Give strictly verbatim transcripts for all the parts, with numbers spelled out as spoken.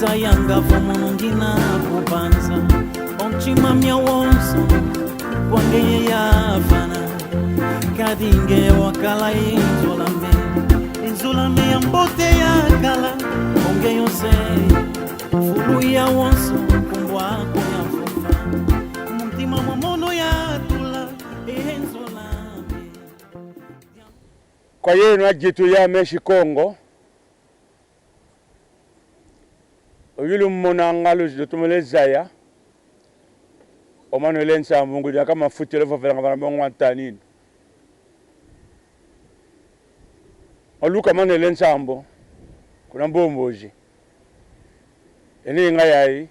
Zayanga vo mono ngina kubanza, o ntima miawonso kwa ngeye yavana. Kadi nge wakala e nzol'ame, e nzol'ame ya mbote yakala, o ngeye yose, fulu yawonso, nkumbu aku yavova. Mu ntima mwa mono yatula e nzol'ame. Kwa yeno azitu yame esi Kongo, oyu lumonanga lu-, lutomene zaya, o Manuel Nsambu, ngudi aka mafutila vovelanga vana bongo antaninu. Oluka Manuel Nsambu, kuna Mbombozi. Eni nga yayi,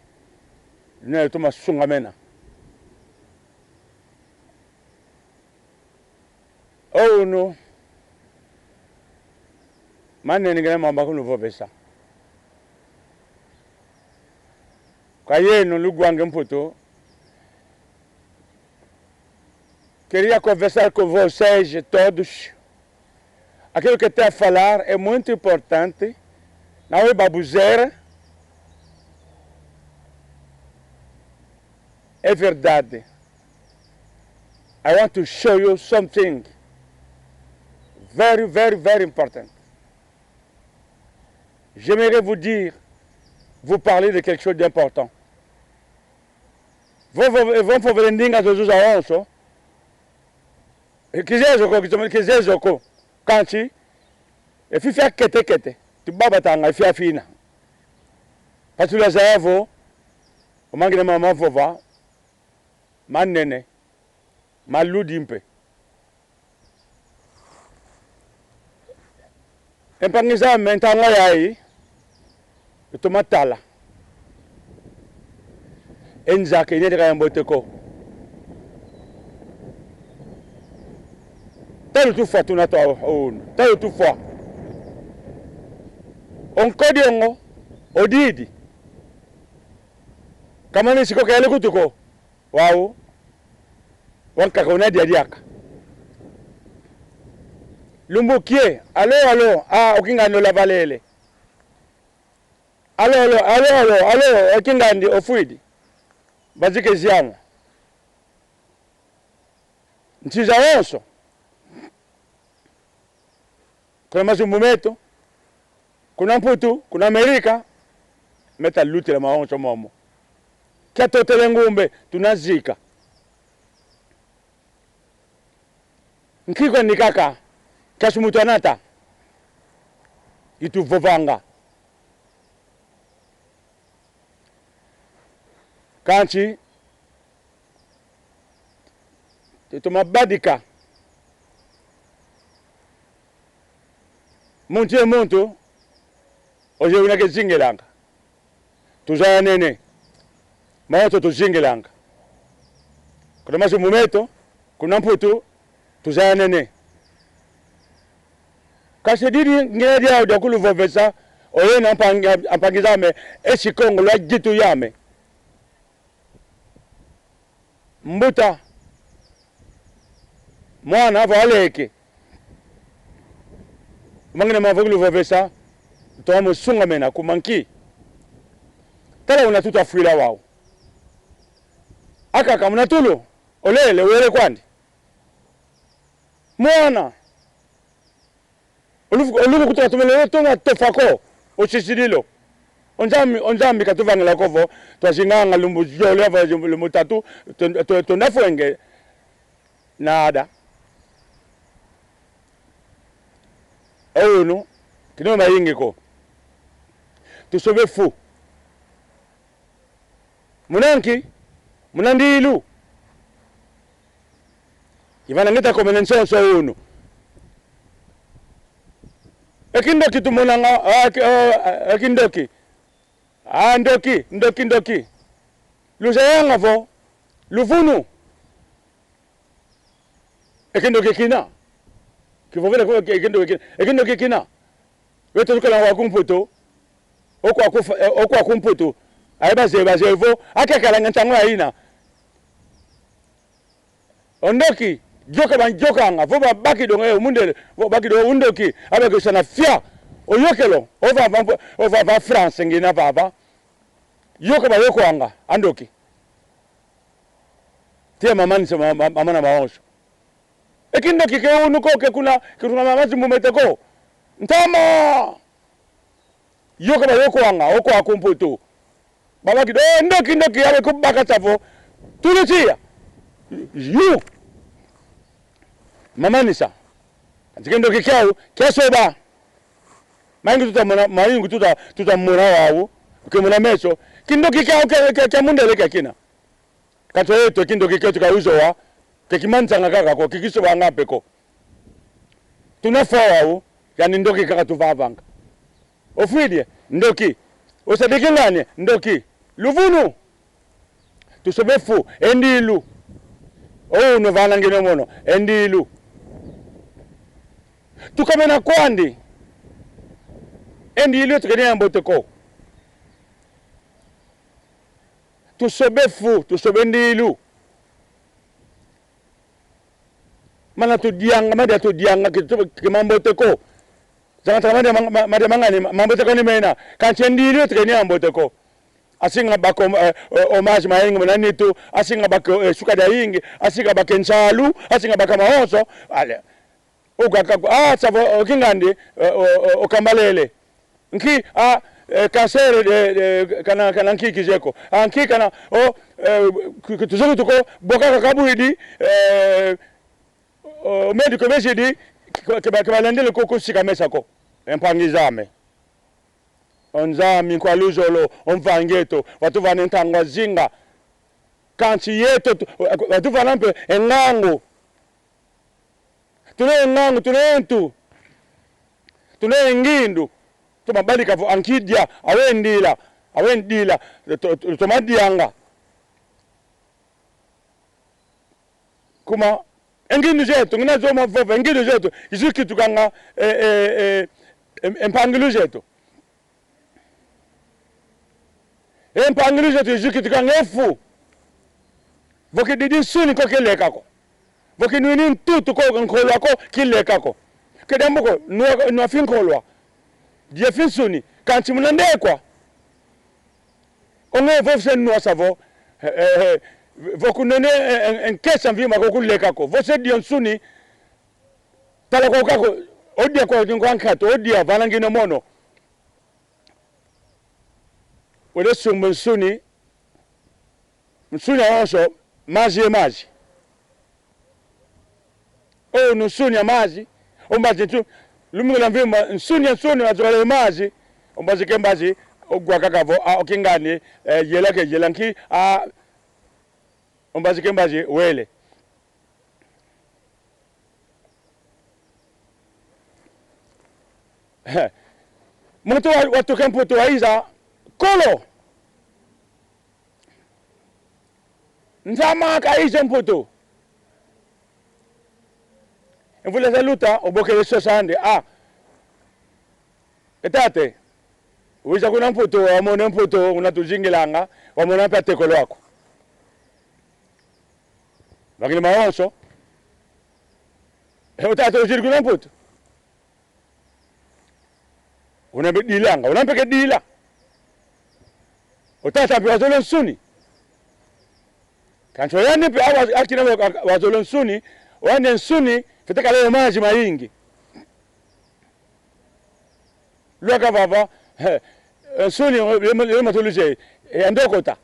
luna lutoma sungamena. O unu, manene ngina mamba kuluvovesa. Kwa yeno lugwanga e Mputu, queria conversar com vocês todos. Aquilo que tenho a falar é muito importante. Não é baboseira. É verdade. I want to show you something very, very, very important. J'aimerais vous dire, vous parler de quelque chose d'important. Vo, vo, vo mfovele ndinga zozo zawonso. E, kizezo ko, kizezo ko. Kansi, e fifi ya kete-kete, tubabatanga e fiafi ina. Mpasi lwazaya vo, o ma ngina mama vova, manene, maludi mpe. E mpangi zame, ntangu yayi, lutoma tala. E nza ke nete ka ya mbote ko. Tala lutufwa tuna twa unu. Tala lutufwa. O nkodiongo, o didi. Ka manisi ko, kele kutu ko. Wau, wankaka una dia diaka. Lumbu kie, alo, alo, ah, o kingandi olavalele. Alo, alo, alo, alo, alo, o kingandi ofwidi. Bazike ziama. Nsi zawonso. Kuna mazumbu meto, kuna Mputu, kuna Amerika, meta lutila mawonso momo. Kia totele ngumbe, tuna zika. Nki kwandi kaka, kansi muntu anata. Ituvovanga. Kansi, tutoma badika. Muntu ye muntu, ozeye una ke zingilanga. Tuzayanene. Mawonso tuzingilanga. Kuna mazumbu meto, kuna Mputu, tuzayanene. Kansi didi ngina diau dia kuluvovesa, oyeno ampangi, ampangi zame, esi Kongo lwa zitu yame. Mbuta. Mwana avo aleke. Ma ngina mama vo kuluvovesa, toma mu sungamena kuma nki. Tala una tuta fwila wau. Akaka muna tulu, olele, wele kwandi. Mwana. Olufu-, oluku kutu katumele toma tofa ko, osisidilo. O Nzambi, o Nzambi katuvangila ko vo, twazinganga lumbu zole, ava lumbu tatu, tu-, tu-, tuna fwenge. Nada. Unu, kina mayingi ko. Tusoba e fu. Muna nki? Muna ndilu. I vana ngeta komene nsonso unu. E kindoki tumonanga, ah, ki-, ah, e kindoki. Ah, ndoki, ndoki, ndoki. Luzayanga vo, luvunu. E kindoki kina. Kivovele ko, e kindoki kina. E kindoki kina. Beto tukala wa ku Mputu. O kwaku fa-, eh, o kwaku Mputu. Aye bazeye, bazeye vo, akekalanga ntangu yayina. O ndoki, yoka banzokanga, vo babakidi o nga yo mundele, vo babakidi o ndoki, abakisana fia. Oyokelo, o va, va, o va, va France ngina vava. Yoka bayokwanga, a ndoki. Tia mamanisa ma-, ma-, mamana mawonso. E kindoki ke unu ko, ke kuna, ke kuna mama zimbumete ko. Ntama! Yoka bayokwanga, okwa ku Mputu. Babakidi, "Eh, ndoki, ndoki, yawe kubaka savo. Tulusia." Yu. Mamanisa. Kansi kindoki kiau, kiasoba. Mayingi tuta mona, mayingi tuta, tuta mona wau. Ke mona meso. Kindoki kiau, kia, kia, kia mundele kia kina. Kansi yeto kindoki kieto ka uzowa, ke kimanisanga kaka ko, ke kisobanga mpe ko. Tuna fwa wau, yani ndoki kaka tuvavanga. Ofwidi, ndoki. Osadiki ngani, ndoki. Luvunu. Tusoba e fu, e ndilu. O, unu vana ngina mono, e ndilu. Tukamena kwandi. E ndilu yeto kena ya mbote ko. Tusoba e fu, tusoba e ndilu. Mana tudianga, madia tudianga, ke tu-, ke mambote ko. Zanga tanga madia mang-, ma-, madia mangani, ma-, mambote ko ni mena. Kansi e ndilu yeto kena ya mbote ko. Asinga baka o-, eh, o-, o mazi mayingi muna nitu, asinga baka, eh, suka diayingi, asinga baka nsalu, asinga baka mawonso. Ale. Uka kaku, ah, savo, o kingandi, eh, o, o, o kambalele. Nki, ah, eh, cancer de, de, kana, kana nki kizeye ko. Ah, nki kana, o, eh, ku-, ku-, tuzongi tuko, boka kakabwidi, eh, o, médico bezidi, ke, ke ba-, ke balendele ko, kusika mesa ko. E mpangi zame. O Nzambi nkwa luzolo, o Mvangi eto, watuvana e ntangu azinga. Kansi yeto tu-, watuvana mpe e ngangu. Tuna e ngangu, tuna e ntu. Tuna e ngindu. Toma badika vo a nki dia, awe ndila, awe ndila, to-, to-, toma dianga. Kuma, e ngindu zeto, ngina zo mavova, e ngindu zeto, izi kitukanga, eh, eh, eh, em-, e mpangilu zeto. E mpangilu zeto izi kitukanga e fu. Vo kididi nsuni ko kileka ko. Vo kinwini ntutu ko, nkolwa ko kileka ko. Ke diambu ko, nwa, nwa fi nkolwa. Dia fi nsuni, kansi muna ndekwa. O nge vo se nwasa vo, eh, eh, eh, vo kunwene, eh, eh, nkesa mvimba ko kuleka ko. Vo se dia nsuni, tala kwa kaka, odia kwa nkwa nkatu, odia vana ngina mono. Wele sumba nsuni, nsuni awonso, mazi ye mazi. O, unu nsuni ya mazi, o mbazi nsu-, lumingu lwa mvimba, nsuni ya nsuni, wazolele mazi, o mbazi ke mbazi, ogwa kaka vo, ah, o kingandi, eh, yela ke yela nki, ah, o mbazi ke mbazi, wele. Muntu wa, watuka e Mputu wayiza, kolo. Nzama kayiza e Mputu. E mvula zaluta, obokele sosa andi. Ah. E tata, wiza kuna Mputu, wamona e Mputu, una tuzingilanga, wamona mpe atekolo aku. Vangina mawonso. E, o tata wizidi kuna Mputu. Una mpe dilanga, una mpe ke dila. O tata mpe wazolele nsuni. Kansi o yandi mpe awa akina wa-, wazolele nsuni, o yandi nsuni, fwete kala ye mazi mayingi. Lwaka vava, eh, nsuni, ye ma-, ye matuluze, eh, ya ndokota.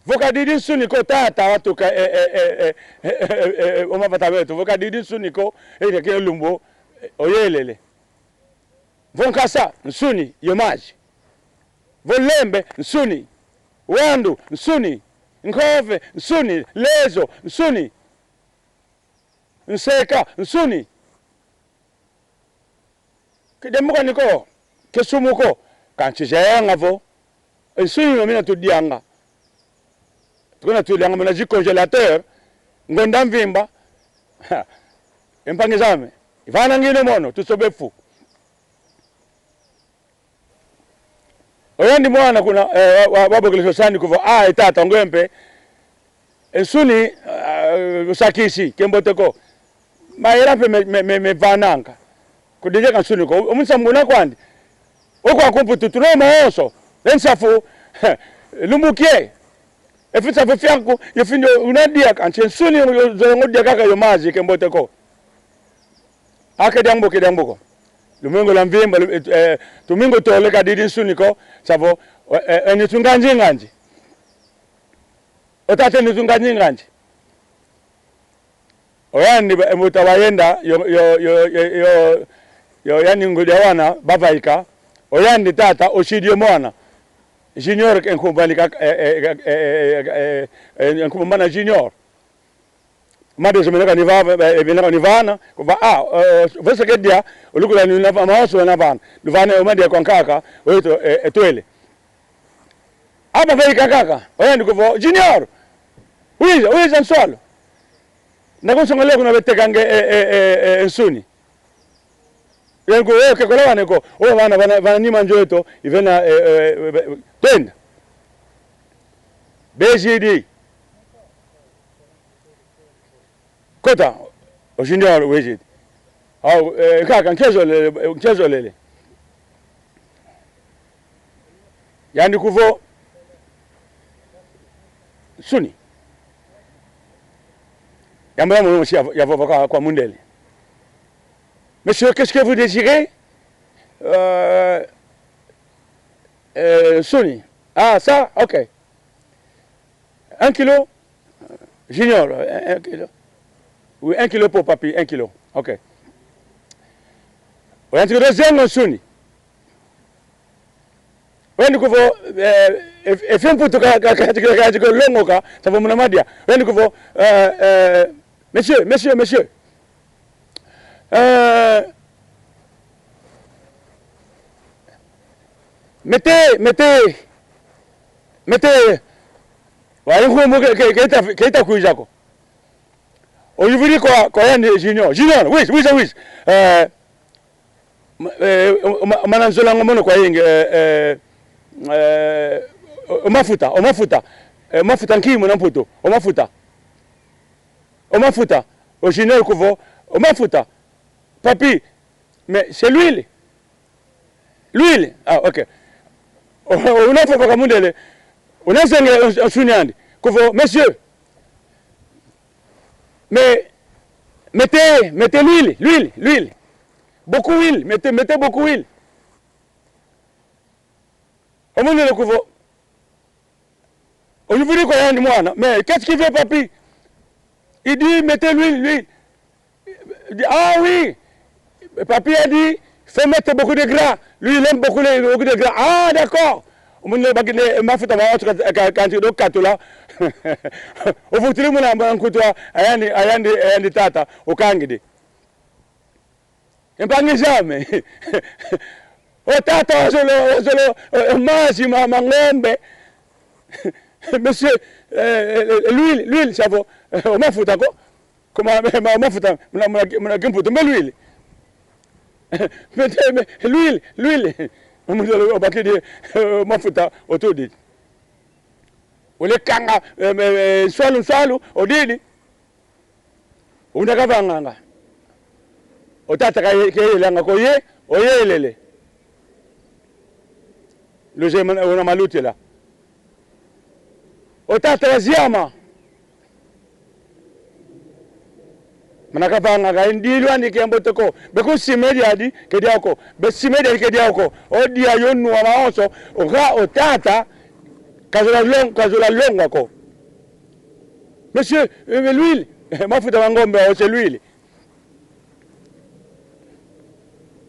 Vo kadidi nsuni ko tata watuka, eh, eh, o mavata meto. Vo kadidi nsuni ko, eh, ke lumbu, eh, oyelele. Vo nkasa, nsuni, yo mazi. Vo lembe, nsuni. Wandu, nsuni. Nkove, nsuni. Lezo, nsuni. Nseka, nsuni. Ke diambu kani ko, ke sumu ko, kansi zeyenga vo, e nsuni yo mina tudianga. Tukuna tudianga muna zi congélateur, ngonda mvimba. Ha. E mpangi zame, ivana ngina mono, tusoba e fu. O yandi mwana kuna, eh, wa, wa, wabokele sosa andi ku vo, ah, e tata, ngwe mpe, e nsuni, ah, usakisi, ke mbote ko. Mayela mpe me, me, me, me vananga. Kudizeka nsuni ko. O munsambuna kwandi. Oku aku Mputu, tuna mawonso. E nsafu, lumbu kie. E fi nsafu fiaku, yo fina una dia, kansi e nsuni yo, yo, yo zola ngo dia kaka yo mazi, kiambote ko. Ake diambu, ke diambu ko. Lumingu lwa mvimba, lu-, eh, eh, tumingu tole ka didi nsuni ko, sia vo, eh, eh, eh, nitu nganzi nganzi. O tata nitu nganzi nganzi. O yandi ba-, mbuta bayenda, yo, yo, yo, yo, yo, yo yandi ngudi awana, bavaika. O yandi tata, osidi yo mwana. Junior, e nkumbu andi ka-, eh, eh, eh, eh, eh, eh, eh, nkumbu mana Junior. Madezo mena kani va-, eh, mena kani vana, kuva, ah, eh, vese ke dia, olukula ni na va-, mawonso na vana. Luvana o madia kwa nkaka, o yeto, eh, etwele. Aba vaika kaka, o yandi kuvo, "Junior, wiza, wiza nswalo. Na kunsonga leo kuna betekanga e, e, e, e, nsuni." Yandi ku, "Eh, ke kola wane ko, o vana, vana, vana nima nzo eto, ivena, eh, eh, eh, twenda." Bezidi. Kota, o Junior wezidi. Au, eh, kaka, nkia zolele, eh, nkia zolele. Yandi kuvo, nsuni. Yambo ya mono mosi ya, yavova kwa, kwa mundele. "Monsieur, qu'est-ce que vous désirez? Euh, euh, nsuni. Ah, ça? Ok. Un kilo? Junior, un, un kilo. Oui, un kilo pour papy, un kilo. Ok." O yandi kudo zenga nsuni. O yandi kuvo, eh, e, e fi Mputu ka, ka, ka, ka, ka, ka longoka, sia vo muna madia. O yandi kuvo, eh, eh, "Monsieur, monsieur, monsieur. Euh, mettez, mettez, mettez." Wa nkumbu ke, ke, ke ita, ke ita kwiza ko. Oyuvudi kwa, kwa yandi Junior. "Junior, wiza, wiza, wiza. Eh, ma-, eh, ma-, mana nzolanga mono kwa yenge, eh, eh, eh, o, o mafuta, o mafuta. Eh, mafuta nki muna Mputu? O mafuta. O mafuta." O Junior kuvo, "O mafuta. Papy, mais c'est l'huile. L'huile." Ah, ok. O, o, una fwa baka mundele. Una zenga o, o nsuni andi. Kuvo, "Monsieur, mais mettez, mettez l'huile, l'huile, l'huile. Beaucoup huile, mettez, mettez beaucoup huile." O mundele kuvo, oyuvudi kwa yandi mwana, "Mais qu'est-ce qu'il veut, papy?" Il dit, "Mettez l'huile, l'huile." Il dit, "Ah oui, papy a dit, faut mettre beaucoup de gras. Lui, il aime beaucoup les, beaucoup de gras." "Ah, d'accord." O mundele bakidi e mafuta mawonso ka, ka, kansi do katula. Ovutudi muna, muna nkutu a yandi, a yandi, a yandi tata, okangidi. E mpangi zame. O tata wazolo, wazolo, eh, mazi ma, ma ngombe. "Monsieur, eh, eh, eh, l'huile, l'huile, sia vo, eh, o mafuta ko. Kuma, ma, mafuta, muna, muna, muna kimputu, mais l'huile. Mais, mais, l'huile, l'huile." O mundele obakidi, eh, mafuta, otudi. Ole kanga, eh, eh, eh, nswalu, nswalu, odidi. Una kavanganga. O tata ka ye-, keyelanga ko ye, oyelele. Luzeye mana, una malutila. O tata waziama. Mana kavanganga, e ndilu andi kiambote ko. Be ku nsima e diadi, ke diau ko. Be nsima e diadi ke diau ko. O dia yo nwa mawonso, o ga o tata, kazola long-, kazola longa ko. "Monsieur, euh, l'huile." "Mafuta ma ngombe, oh, c'est l'huile."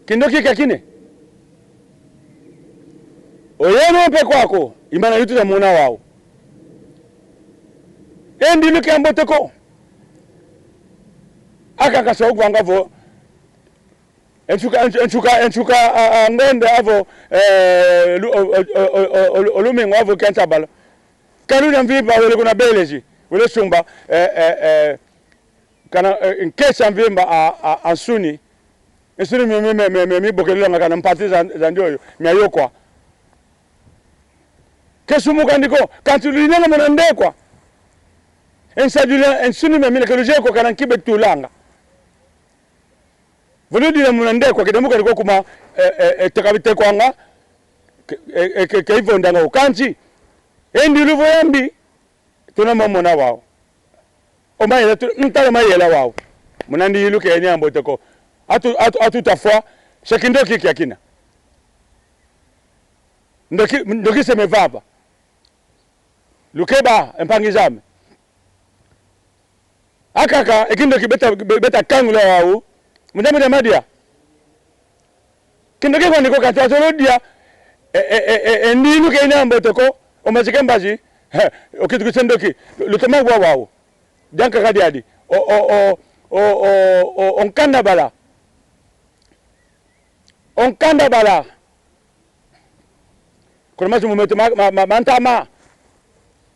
Kindoki kia kine. Oyeno mpe kwaku, i mana yo tuta mona wau. E ndilu kiambote ko. Aka kasa okuvanga vo, e nsuka, e nsu-, e nsuka, e nsuka a, a ngonde avo, eh, lu-, o, o lumingu avo kia ntabala. Kaluna mvimba wele kuna Belezi, wele sumba, eh, eh, eh, kana, eh, nkesi ya mvimba a, a, a nsuni. Nsuni mi, mi, mi, mi, mi, mibokelelwanga kana mpati za, za ndioyo, miayokwa. Ke sumuka ndi ko, kansi luinanga muna ndekwa. E nsadila, e nsuni miamina ke luzeye ko kana nki betulanga. Vo ludila muna ndekwa, ke diambu kadi ko kuma, eh, eh, eh, teka bitekwanga, E, e, ke, ke ivondanga o kansi. E ndilu vo yambi. Tuna mamona wau. O mayela tu, ntala mayela wau. Muna ndilu ke nyambo teko. Atu, atu, atu tafwa. Se kindoki kiakina. Ndoki, ndoki se me vava. Lukeba, e mpangi zame. Akaka, e kindoki beta, be-, beta kangula wau. Muda, muda madia. Kindoki kwandi ko kansi wazolo dia. E, e, e, e, e, ndilu ke ina mbote ko. O mazike mbazi. He, o kitu kise ndoki. Lutoma wa wau. Diankaka diadi. O, o, o, o, o, o, o nkanda bala. O nkanda bala. Kuna mazi mu meto ma, ma, ma, ma ntama.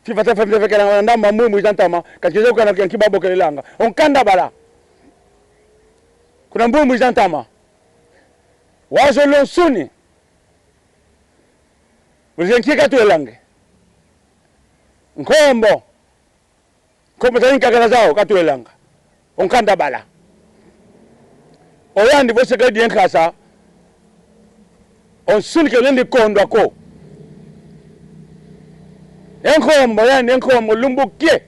Fifa te fem te fekelanga na ndambu mbu mwiza ntama. Kansi kizeye kukana kia nki babokelelanga. O nkanda bala. Kuna mbu mwiza ntama. Wazolo nsuni. Wazeye nki katwelanga e. Nkombo. Nkombo za nkakala zau katwelanga. O nkanda bala. O yandi vo se kadia e nkasa. O nsuni ke lendi kondwa ko. E nkombo yandi, e nkombo lumbu kie.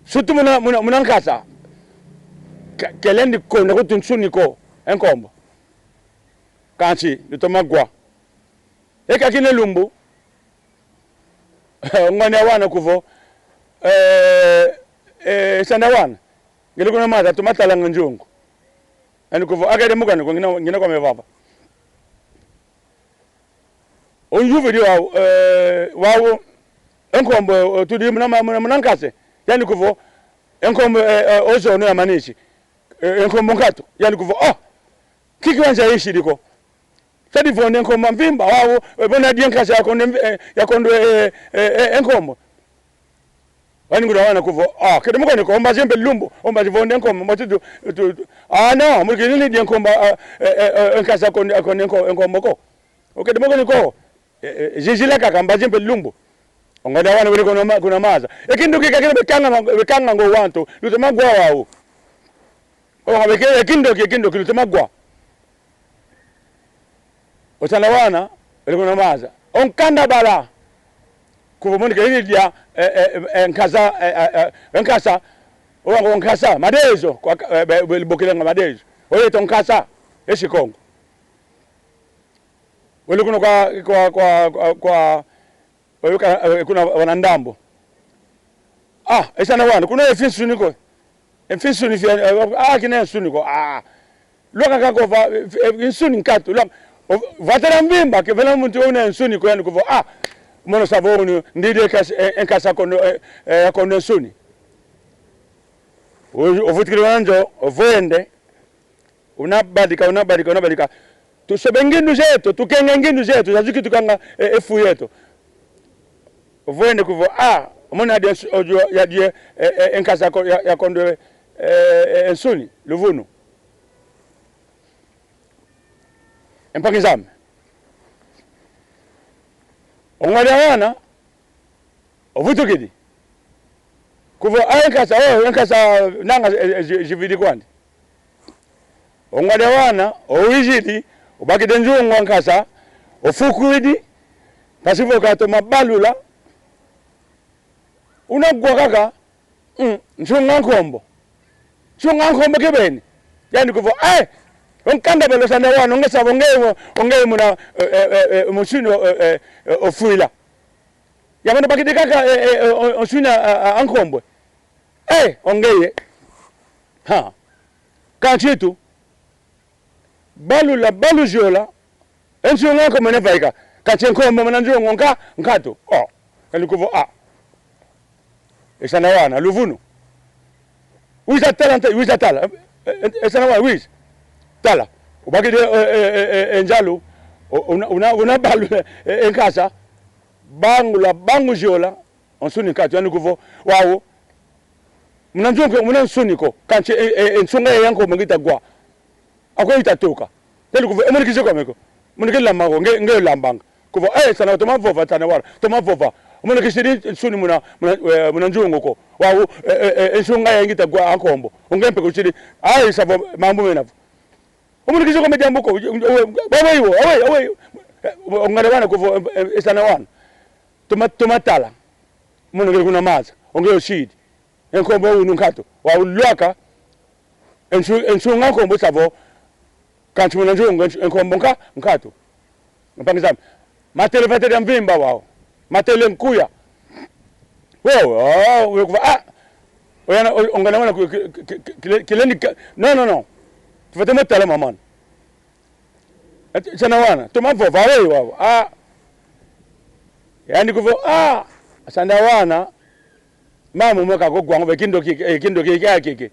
Sutu muna, muna, muna nkasa. Ke, ke lendi kondwa ko tu nsuni ko. E nkombo. Kansi, lutoma wa. E kakina e lumbu. Ngwani awana kuvo. Eh, eh, sanda wana. Ngele kuna maza, toma talanga nzungu. Yandi kuvo, akede mukani ko ngina, ngina kwa me vava. O nyuvu di wau, eh, wau, e nkombo, eh, tudi muna ma-, muna, muna nkasa. Yandi kuvo, e nkombo, eh, eh, o zono ya manisi. Eh, e nkombo nkatu. Yandi kuvo, ah! Kiki wanza isi diko. Sadi vonda e nkombo mvimba, wau, eh, bona dia e nkasa ya kondo, eh, ya kondo, eh, eh, eh, e nkombo. Wani ngudi awana kuvo, ah, kede mukani ko, o mbazi mpe lumbu, o mbazi vonda e nkombo, mbazi tu, tu, tu, ah, no, muliki ni dia e nkombo, ah, eh, eh, eh, e nkasa kondo, kondo e nko-, e nkombo ko. O kede mukani ko, eh, eh, zizila kaka, mbazi mpe lumbu. O ngwani awana wele kuna ma-, kuna maza. E kindoki kakele bekanga ma-, bekanga ngo wantu, lutoma wa wau. O, nga beke, e kindoki, e kindoki, lutoma wa. O sanda wana, bele kuna maza. O nkanda bala. Kuvo mono ke ini dia, eh, eh, eh, nkasa, eh, eh, eh, nkasa. O wango nkasa, madezo. Kwa, eh, be, be, bokele nga madezo. O yeto nkasa. Esi Kongo. Wele kuna kwa, kwa, kwa, kwa, kwa, wele ka, eh, kuna wana ndambu. Ah, e sanda wana, kuna e finsuni ko. E finsuni fia, eh, ah, kina e nsuni ko. Ah. Lwaka kako va, eh, nsuni nkatu. Lwaka, o, vatela mvimba, ke vena muntu una nsuni ko yandi kuvo. Ah, mono savo unu, ndidi e kas-, eh, e nkasa kondo, eh, eh, kondo nsuni. O, ovutukidi wana nzo, ovwende. Una badika, una badika, una badika. Tusoba e ngindu zeto, tukenga e ngindu zeto, zazi kitukanga e, e fu yeto. Ovwende kuvo, ah, muna dia nsu-, ojo, ya dia, e, e, e nkasa ko-, ya, ya kondo, e, e, e nsuni, luvunu. E mpangi zame. O ngwani awana, ovutukidi. Kuvo, ah, e nkasa, oh, e nkasa, nanga, eh, eh, zi-, zividi kwandi. O ngwani awana, owizidi, obakidi e nzungu a nkasa, ofukwidi, mpasi vo katoma balula, una wa kaka, mm, nsunga nkombo. Nsunga nkombo kibeni. Yandi kuvo, eh, o nkanda bala o sanda wana, o nge savo, o nge, o nge muna, eh, eh, eh, eh, musuni, eh, eh, eh, ofwila. Ya mono bakidi kaka, eh, eh, eh, o, o nsuni a, a, a nkombo. Eh, o ngeye. Ha. Kansi tu. Balula, baluziola. E nsunga nkombo ina vaika. Kansi e nkombo muna nzungu nka-, nkatu. Oh. Yandi kuvo, ah. E sanda wana, luvunu. Wiza tala nte, wiza tala. E, e, e sanda wana, wiza. Tala. Obakidi, e, e, e, e, e nzalu. O, una, una, una balula, e, e nkasa. Bangula, banguziola. O nsuni nkatu, yandi kuvo, wau. Muna nzungu, muna nsuni ko. Kansi, e, e, e nsunga ya nkombo ngita wa. Ako ita tuka. Teli kuvo, e mono kizeye kwame ko. Mono kilamba ko, nge, nge lambanga. Kuvo, eh, sanda, toma vova, sanda wana. Toma vova. Mono kisidi nsuni muna, muna, eh, muna nzungu ko. Wau, e, e, e, e nsunga ya ngita wa a nkombo. O nge mpe kusidi. Ai, savo, mambu mena vo. Omono kizidi ko me diambu ko. Aweyi wo, aweyi, aweyi. Eh, o ngana wana kuvo, eh, eh, e sana wana. Toma, toma tala. Mono ngeye kuna maza. O ngeye osidi. E nkombo unu nkatu. Wau lwaka. E nsu-, e nsunga nkombo sia vo. Kansi muna nzungu, e nsu-, e nkombo nka-, nkatu. Mpangi zame. Matele vata dia mvimba wau. Matele nkuya. Wo, oh, wo kuva, ah. Oyana, o-, o ngana wana ku-, ki-, ki-, ki-, kile-, kilendi ka-, non, non, non. Tufwete mo tala mama. Ati, sana wana, toma vova, aweyi wau. Ah. Yandi kuvo, ah. Sanda wana. Mama momo kako gwanga, ve kindoki, eh, kindoki, eh, kiki.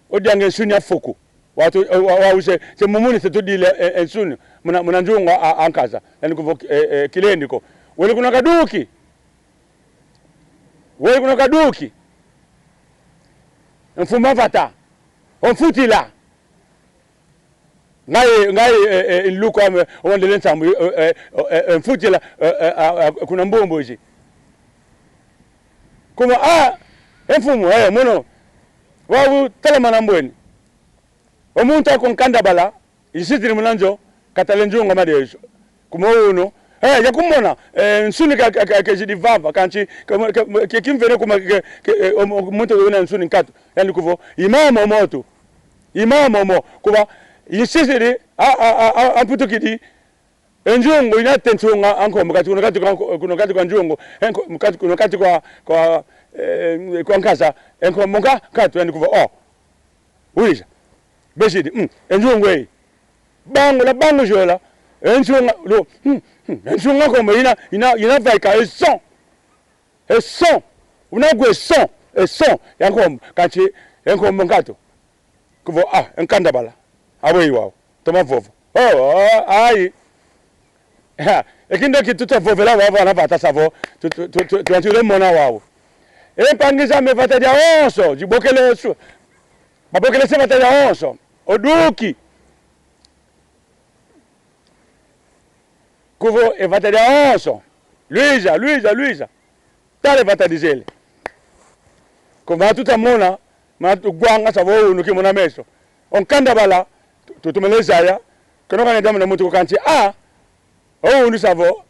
Odianga e nsuni a fuku. Watu, eh, wa, wa, se, se mumuni se tudila, eh, eh, nsuni. Muna, muna nzungu a, a, a nkaza. Yandi kuvo, eh, eh, kilendi ko. Wele kuna kaduki. Wele kuna kaduki. Mfumu a vata. Omfutila. Ngai, ngai, eh, eh, nluku ame, wandele nsambu, eh, eh, eh, eh, mfutila, eh, eh, ah, ah, kuna mbumbu zi. Kuma, ah, e mfumu, eh, mono. Wau telamana mbweni. O muntu aku nkandabala, isitini muna nzo, katala e nzungu a madezo. Kuma unu, eh, yakumona, eh, nsuni ka, ka, ka, kazidi vava, kansi, ka, ka, ka, kimvene kuma, ke, ke, eh, o, o, muntu una nsuni nkatu. Yandi kuvo, i mama motu. I mama mo, kuva, isisidi, a, a, a, a, amputukidi, e nzungu ina te nsunga a nkombo, kati kuna kati kwa nko-, kuna kati kwa nzungu, e nko-, kati, kuna kati kwa, kwa, eh, kwa nkaza, e nkombo nka-, nkatu, yandi kuva, oh. Wiza. Besidi, mm, e nzungu eyi. Bangula, bangu zola, e nsunga, lo, mm, mm, e nsunga nkombo ina, ina, ina vaika, e son. E son. Una gwe son. E son. Ya nkombo. Kansi, e nkombo nkatu. Kuvo, ah, e nkandabala. Aweyi wau. Toma vova. Oh, oh, ayi. Ha, e kindoki tuta vovela wau, vana vata sia vo. Tu, tu, tu, tu, tu, tu, tu, mona wau. E mpangi zame vata diawonso. Dibokele su. Babokele se vata diawonso. Oduki. Kuvo e vata diawonso. Luiza, luiza, luiza. Tala e vata dizele. Kuvo tuta mona, ma tugwanga sia vo unu kimona meso. O nkandabala, tu-, tu-, tumene zaya. Keno kana diambu na muntu ko kansi, ah, o unu sia vo,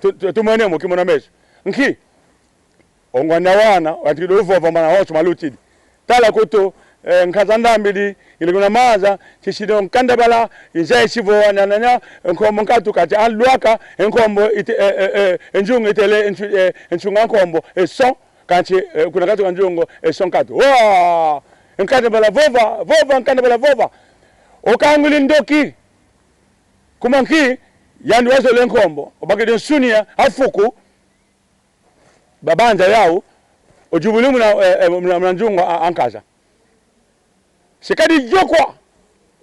tu-, tu-, tumene mo kimona meso. Nki? O ngwana wana, wantikidi vova mana wonso malutidi. Tala kutu, eh, nkaza ndambidi, ili kuna maza, sisidi o nkandabala, inze si vo wanananya, nkombo nkatu kati alwaka, nkombo ite-, eh, eh, eh, nzungu itele, nsu-, eh, nsunga nkombo, e son, kansi, eh, kuna kati kwa nzungu, e son nkatu. Wa! Nkandabala vova, vova, nkandabala vova. Okangwidi ndoki. Kuma nki, yandi wazolele nkombo, obakidi nsuni a fuku, babanza yau, ojubuli muna, eh, eh, muna, muna nzungu a, a nkaza. Sikadi yokwa.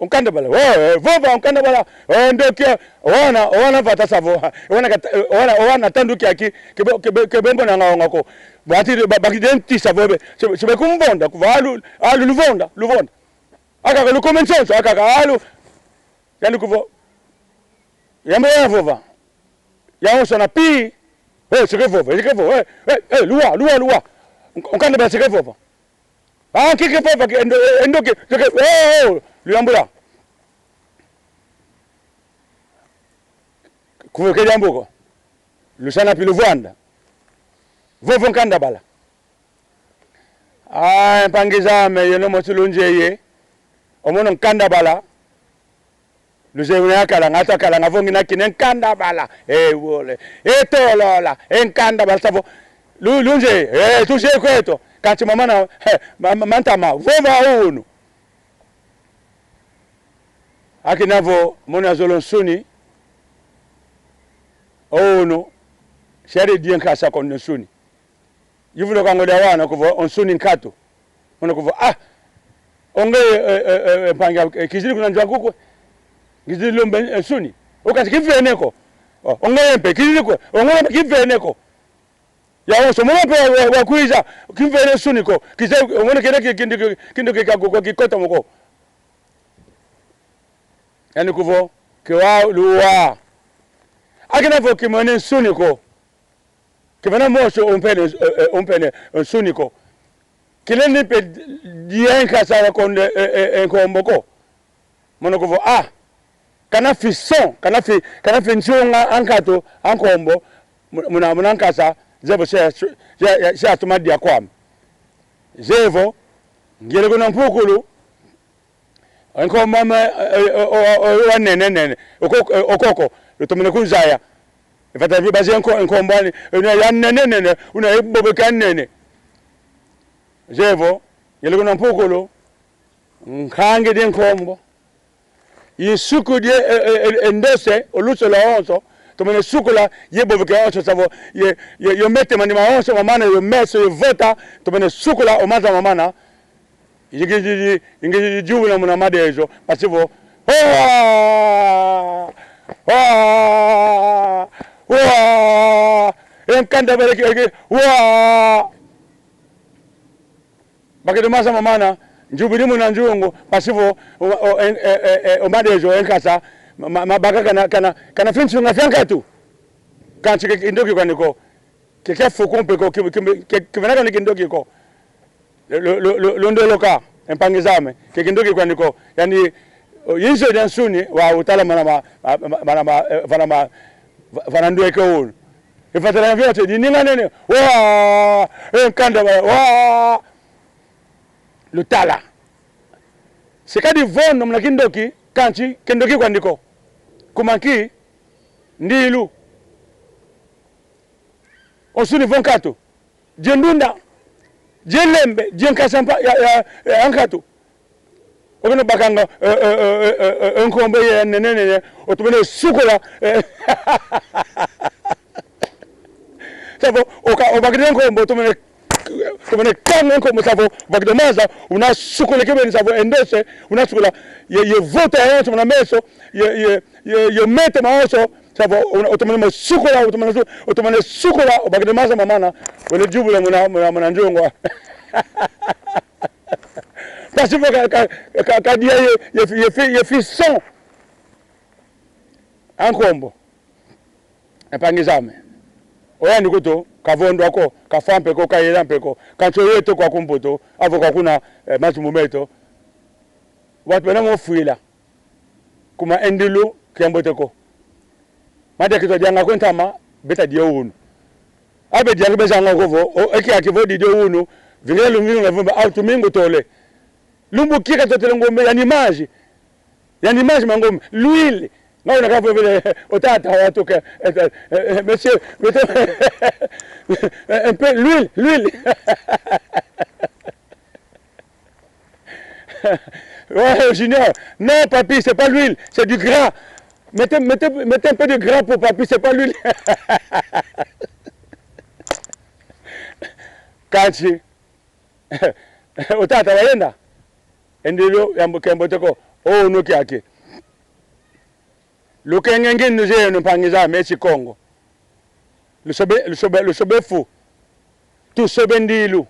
O nkandabala. Oh, eh, vova, o nkandabala. Oh, ndoki, wana, wana vata sia vo. Wana kata-, wana, wana tandu kiaki, kebe, kebe, kebe mbona nga wanga ko. Bati, ba-, bakidi nti sia vo be. Sibe, sibe kumvonda, kuva alu, alu luvonda, luvonda. Akaka lukome nsonso, akaka alu. Yandi kuvo. Yambo ya vova. Yawonso na pi. Eh, si ke vova, si ke vova. Eh, eh, eh, luwa, luwa, luwa. Nk-, nkandabala si ke vova. Ah, nki ke vova, ke ndo-, eh, ndoki, si ke, eh, oh, luyambula. Kuvo ke diambu ko. Lusana pi luvwanda. Vova nkandabala. Ah, mpangi zame, yeno mosi lunzeye. Omono nkandabala. Luzeye una yakalanga, ata kalanga vongi na kine nkandabala. Eh, wole. Eh, tolola. Eh, nkandabala sia vo. Lu-, lunzeye. Eh, tuzeye kweto. Kansi mama na, eh, ma-, ma-, mantama. Vova unu. Akina vo, mono yazolo nsuni. O unu. Siadi dia nkasa kondo nsuni. Yuvula kwa ngudi a wana kuvo, o nsuni nkatu. Mono kuvo, ah! O ngeye, eh, eh, eh, eh, mpangi, eh, kizidi kuna nzo aku kwe. Kizidi lomba, eh, nsuni. O kansi kivene ko. Oh, o ngeye mpe, kizidi kwe. O ngeye mpe kivene ko. Yawonso, mono mpe wa, wa, wakwiza, kimvene nsuni ko. Kize, mono kina ki-, kindu ki-, kindu ki-, ka-, ko-, kikota mo ko. Yandi kuvo, ke wa luwa. Akina vo kimwene nsuni ko. Kivena mosi umpene, eh, eh, umpene nsuni ko. Kilendi mpe dia nkasa kondo, eh, eh, eh, nkombo ko. Mono ko vo, ah, kana fi son, kana fi, kana fi nsunga a nkatu a nkombo, mu-, muna, muna nkasa, zevo se, se, se, se atoma dia kwame. Zevo, ngyele kuna mpukulu, e nkombo ame, e, e, o, o, o, wa nene, nene. Oko-, e, okoko, lutomene kunzaya. E vata vi bazi nko-, nkombo ani, e, una ya nene, nene, una e bobo ka nene. Zevo, ngyele kuna mpukulu, nkangidi nkombo. Insukudi e, e, e, e ndose, o luso lwawonso, tomene sukula, ye bobo ke yawonso, savo, ye, ye, yo mete mani mawonso, mamana, yo meso, yo vota, tomene sukula, o maza mamana, yingi, yingi, yingi, yingi, yuvula muna madezo, mpasi vo, wa! Wa! Wa! E nkanda bale ke, ke, wa! Bakidi maza mamana, nzubidi muna nzungu, mpasi vo, o, o, en-, e, e, e, o madezo, e nkasa, ma, ma, mabaka kana, kana, kana fi nsunga fya nkatu. Kansi ke kindoki kwandi ko. Ke kya fuku mpe ko, ki, ki, ke, ke vena kwandi kindoki ko. Lu, lu, lu, lu, lundoloka, e mpangi zame, ke kindoki kwandi ko. Yandi, o, inzo dia nsuni, wa utala mana ma, ma, ma, mana ma, e, vana ma, va-, vana ndweke unu. E vatela vyote, dininga nene, wa, e nkanda ba, wa, lutala. Se kadi vondo muna kindoki, kansi, kindoki kwandi ko. Kuma nki, ndilu. O nsuni vo nkatu. Dia ndunda. Dia lembe, dia nkasa mpa-, ya, ya, ya nkatu. Okena bakanga, e, e, nkombo ya nene, nene, otomene sukula, e. Savo, oka-, obakidi nkombo, otomene, otomene kanga nkombo, savo, obakidi maza, una sukula kibeni, savo, e ndose, una sukula, ye, ye vota yawonso muna meso, ye, ye, ye, ye mete mawonso, savo, una, otomene mo sukula, otomene su-, otomene sukula, obakidi maza mamana, wele yuvula muna, muna, muna nzungu. Mpasi vo ka, ka, ka, ka dia ye, ye, ye fi, ye fi son a nkombo. E mpangi zame. Oyandi kutu, kavondwa ko, kafwa mpe ko, kayela mpe ko. Kansi oyeto kwaku Mputu, avo kwakuna, e, mazumu meto. Wantu bena mo fwila. Kuma e ndilu, kiambote ko. Madia kitwa dianga kwe ntama, beta dia unu. Abe dianga bezanga ko vo, o, e kiaki vo didi unu, vingila lumbu nga vumba, au tumingu tole. Lumbu kika totele ngombe, yandi mazi. Yandi mazi ma ngombe, l'huile. Nga una kavovele, o tata watuka, e, e, e, monsieur, mettez un peu l'huile, l'huile. Ouais, Junior. Non, papy, c'est pas l'huile, c'est du gras. Mettez, mettez, mettez un peu de gras pour papy, c'est pas l'huile. Kansi, o tata wayenda. E ndilu yambo-, kiambote ko. O unu kiaki. Lukenge ngindu zeno, mpangi zame, esi Kongo. Lusobe, lusobe, lusobe fu. Tusobe ndilu.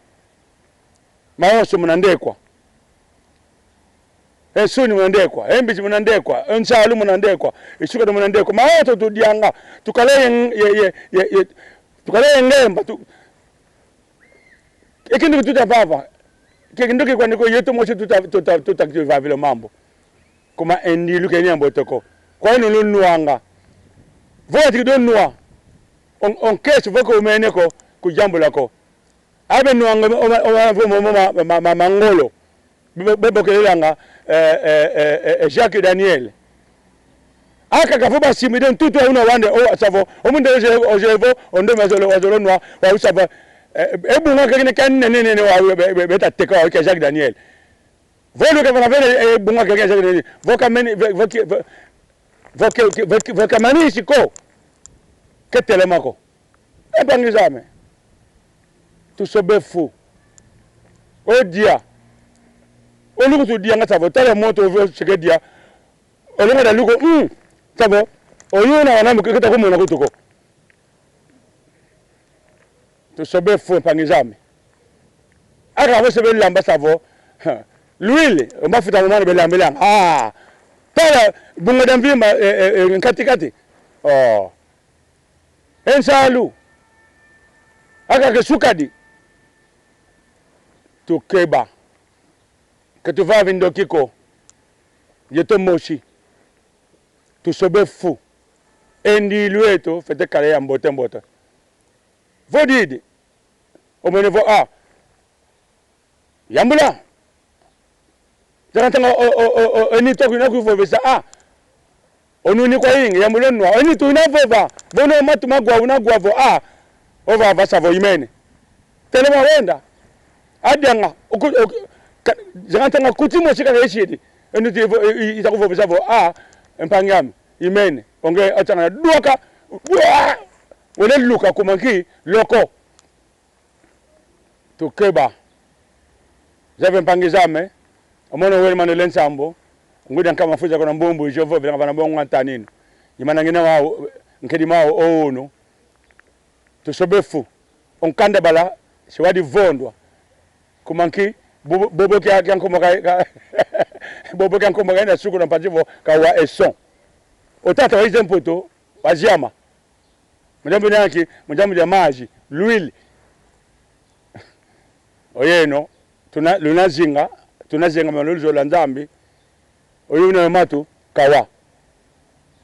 Mawonso muna ndekwa. E nsuni muna ndekwa. E mbizi muna ndekwa. E nsalu muna ndekwa. E sukadi muna ndekwa. Mawonso tudianga. Tukala ye, ye, ye, ye, ye, tukala ye ngemba. Tu-, e kindoki tuta vava. Ke kindoki kwandi ko, yeto mosi tuta, tuta, tuta kivavila mambu. Kuma e ndilu kena mbote ko. Kwa inu lunwanga. Vo wati kido nwa. On, on kesi vo ko umene ko, kuyambula ko. Abe nwanga o ma, o ma, o ma, ma, ma, ma, ma ngolo. Be, be, bebokelelanga, eh, eh, eh, eh, Jacques Daniel. Aka kavo basimbidi ntutu ya una wande, o, savo, o muntu oje, oje vo, o ndombe wazolo, wazolo nwa, wa usava, eh, e bunga kekene kya nene, nene, wa, be, be, beta teka, wa, kya Jacques Daniel. Vo luka vana vene, e bunga kekene kya Jacques Daniel. Vo kameni, vo, vo, vo, vo ke, ke, vo ke, vo kamanisi ko. Ketelama ko. E mpangi zame. Tusobe fu. O dia. O lukutu dia nga savo. Tala moto vo seke dia. O lunga da luko, mm. Savo. O yuna wana mu keta kumona kutu ko. Tusobe fu, mpangi zame. Aka vo se belamba savo. Ha. L'huile, mafuta mamana belambelanga. Ah. Tala, bunga dia mvimba, eh, eh, eh, nkati-kati. Oh. E nsalu. Aka ke sukadi. Tukeba. Ke tuvavi ndoki ko. Yeto mosi. Tusoba e fu. E ndilu eto fwete kala ya mbote mbote. Vo didi. Omwene vo, ah, yambula. Zaka ntanga o, o, o, o, e nitu aku ina kuvovesa, ah. O nuni kwa ingi, yambula o nwa. E nitu ina vova. Vo no matu magwa, una gwa vo, ah. O vava sa vo imene. Telema wenda. Adianga, oku-, oku-, ka-, zaka ntanga kuti mosi kala esidi. E nitu ivo-, i-, i-, ita kuvovesa vo, ah, e mpangi ame, imene. O nge atanga dwaka, dwa-, wele luka kuma nki, loko. Tukeba. Zave mpangi zame, o mono wele Manuel Nsambo, ngudi a nkama fuza kuna mbumbu, izo vo vilanga vana bongo ntaninu. Imana ngina wau, nkedi mau o unu. Tusoba e fu. O nkanda bala, si wadi vondwa. Kuma nki, bobo, bobo kia, kia nkomo ka, ka, bobo kia nkomo ka ina suku na mpati vo, kawa e son. O tata wa ize Mputu, waziama. Mu diambu dia nki, mu diambu dia mazi, l'huile. Oyeno, tuna, luna zinga, tuna zinga ma luzola Nzambi. Oyu una matu, kawa.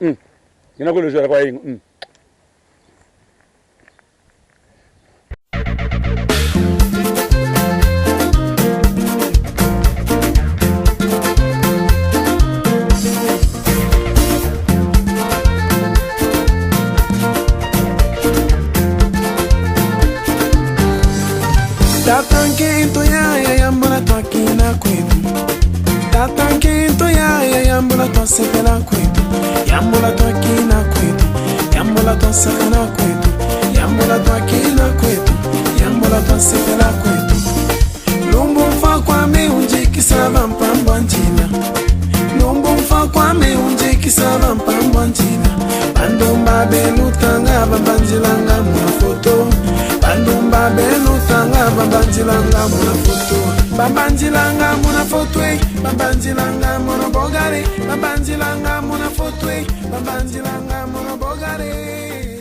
Mm. Ngina ku luzola kwa ingo. Mm. Tata nkento yaya, yambula twakina kwetu. Tata nkento yaya, yambula twasepela kwetu. Yambula twakina kwetu. Yambula twasakana kwetu. Yambula twakina kwetu. Yambula twasepela kwetu. Lumbu mfa kwame unjikisa va mpambwa nzila. Lumbu mfa kwame unjikisa va mpambwa nzila. Bandumba belutanga babanzilanga muna foto. Bandumba belutanga babanzilanga muna foto. Babanzilanga muna foto, eh. Babanzilanga muna bogare. Babanzilanga muna foto, eh. Babanzilanga muna bogare.